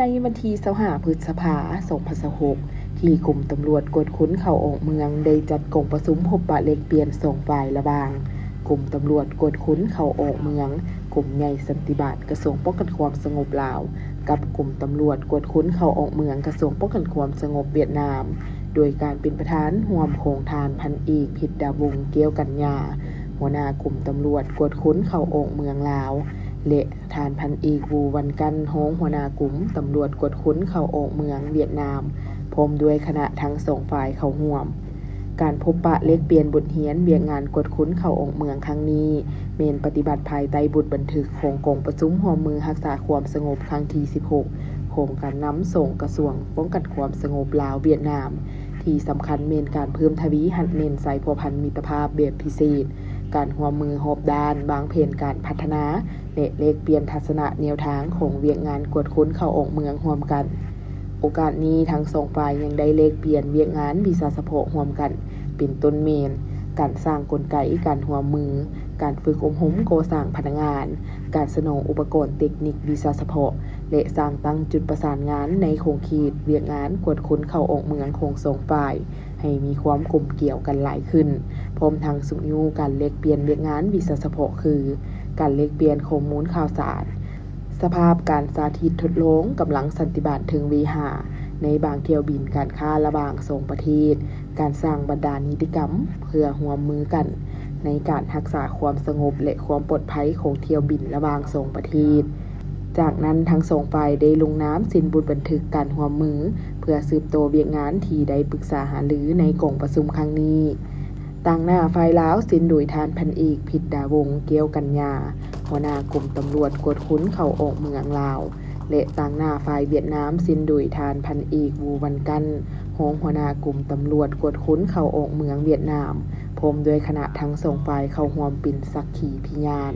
ໃນວັນທີຊາວຫ້າ ພຶດສະພາ ສອງພັນຊາວຫົກ ທີ່ກົມຕຳຫຼວດກວດຄົນເຂົ້າອອກເມືອງ ໄດ້ຈັດກອງປະຊຸມພົບປະແລກປ່ຽນສອງຝ່າຍ ລະຫວ່າງ ກົມຕຳຫຼວດກວດຄົນເຂົ້າອອກເມືອງ ກົມໃຫຍ່ສັນຕິບາດ ກະຊວງປ້ອງກັນຄວາມສະຫງົບລາວ ກັບກົມຕຳຫຼວດກວດຄົນເຂົ້າອອກເມືອງ ກະຊວງປ້ອງກັນຄວາມສະຫງົບຫວຽດນາມ ໂດຍການເປັນປະທານຮ່ວມຂອງທ່ານພັນເອກ ພິດດາວົງ ແກ້ວກັນຍາ ຫົວໜ້າກົມຕຳຫຼວດກວດຄົນເຂົ້າອອກເມືອງລາວ ແລະ ທ່ານພັນເອກ ວູ ວັນກັນ ຮອງຫົວໜ້າກົມຕຳຫຼວດກວດຄົນເຂົ້າອອກເມືອງຫວຽດນາມ ພ້ອມດ້ວຍຄະນະທັງສອງຝ່າຍເຂົ້າຮ່ວມ. ການພົບປະແລກປ່ຽນບົດຮຽນວຽກງານກວດຄົນເຂົ້າອອກເມືອງຄັ້ງນີ້ ແມ່ນປະຕິບັດພາຍໃຕ້ບົດບັນທຶກຂອງກອງປະຊຸມຮ່ວມມືຮັກສາຄວາມສະຫງົບຄັ້ງທີສິບຫົກ ຂອງການນຳສອງກະຊວງປ້ອງກັນຄວາມສະຫງົບລາວ-ຫວຽດນາມ ທີ່ສຳຄັນແມ່ນການເພີ່ມທະວີຮັດແໜ້ນສາຍພົວພັນມິດຕະພາບແບບພິເສດ, ການຮ່ວມມືຮອບດ້ານ, ວາງແຜນການພັດທະນາ ແລະ ແລກປ່ຽນທັດສະນະແນວທາງຂອງວຽກງານກວດຄົນເຂົ້າອອກເມືອງຮ່ວມກັນ. ໂອກາດນີ້ ທັງສອງຝ່າຍຍັງໄດ້ແລກປ່ຽນວຽກງານວິຊາສະເພາະຮ່ວມກັນ ເປັນຕົ້ນແມ່ນ ການສ້າງກົນໄກການຮ່ວມມື, ການຝຶກອົບຮົມກໍ່ສ້າງພະນັກງານ, ການສະໜອງອຸປະກອນເຕັກນິກວິຊາສະເພາະ ແລະ ສ້າງຕັ້ງຈຸດປະສານງານໃນຂົງເຂດວຽກງານກວດຄົນເຂົ້າອອກເມືອງຂອງສອງຝ່າຍ ໃຫ້ມີຄວາມກົມກຽວກັນຫຼາຍຂຶ້ນ, ພ້ອມທັງຊຸກຍູ້ການແລກປ່ຽນວຽກງານວິຊາສະເພາະ ຄື ການແລກປ່ຽນຂໍ້ມູນຂ່າວສານ, ສະພາບການສາທິດທົດລອງກຳລັງສັນຕິບານເທິງເວຫາ ໃນບາງຖ້ຽວບິນການຄ້າລະຫວ່າງສອງປະເທດ, ການສ້າງບັນດານິຕິກຳເພື່ອຮ່ວມມືກັນໃນການຮັກສາຄວາມສະຫງົບ ແລະ ຄວາມປອດໄພຂອງຖ້ຽວບິນລະຫວ່າງສອງປະເທດ. ຈາກນັ້ນ ທັງສອງຝ່າຍໄດ້ລົງນາມເຊັນບົດບັນທຶກການຮ່ວມມື ເພື່ອສືບຕໍ່ວຽກງານທີ່ໄດ້ປຶກສາຫາລືໃນກອງປະຊຸມຄັ້ງນີ້. ຕາງໜ້າຝ່າຍລາວເຊັນໂດຍທ່ານພັນເອກ ພິດດາວົງ ແກ້ວກັນຍາ ຫົວໜ້າກົມຕຳຫຼວດກວດຄົນເຂົ້າອອກເມືອງລາວ ແລະ ຕາງໜ້າຝ່າຍຫວຽດນາມເຊັນໂດຍທ່ານພັນເອກ ວູ ວັນກັນ ຮອງຫົວໜ້າກົມຕຳຫຼວດກວດຄົນເຂົ້າອອກເມືອງຫວຽດນາມ ພ້ອມດ້ວຍຄະນະທັງສອງຝ່າຍເຂົ້າຮ່ວມເປັນສັກຂີພິຍານ.